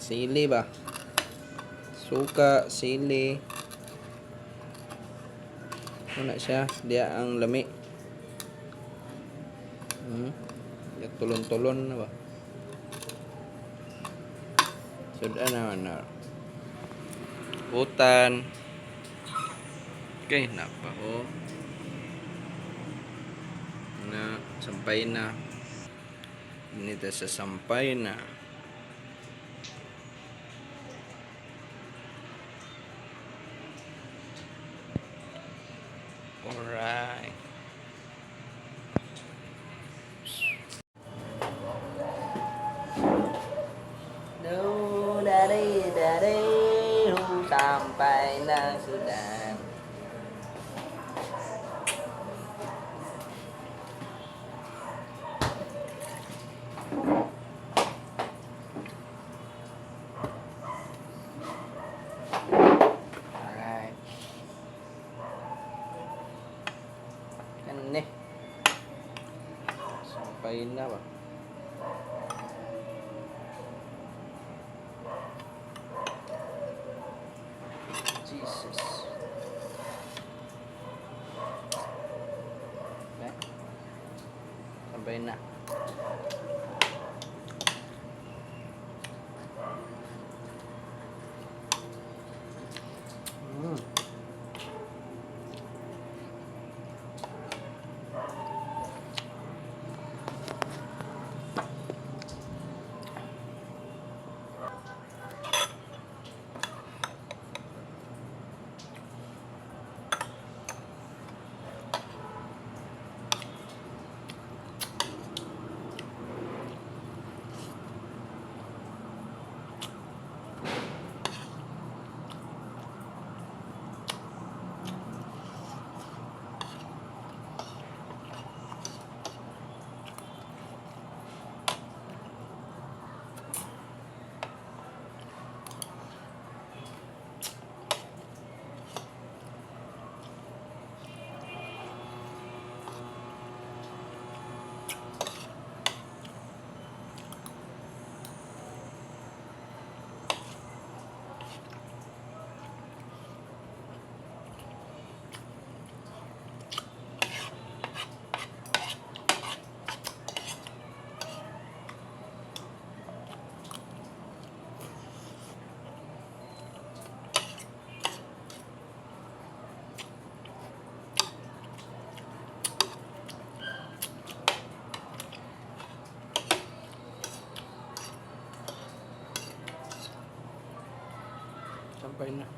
Sili ba? Suka, sili. Muna siya, diya ang lami. Tulon-tulon na ba? Sudan na na. Utan. Okay, napa oh. Na sampay na. Nita sa sampay na. Alright. No, dari dari sampai na sudan. Alright. Kani. Sampay na ba? Jesus. Okay. Sampay na. Sampay na.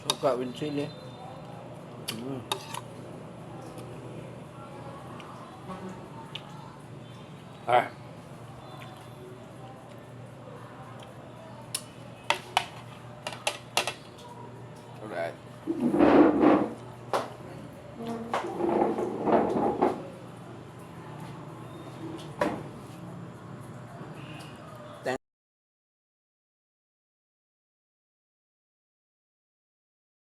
Suka with chili. Ah. Alright.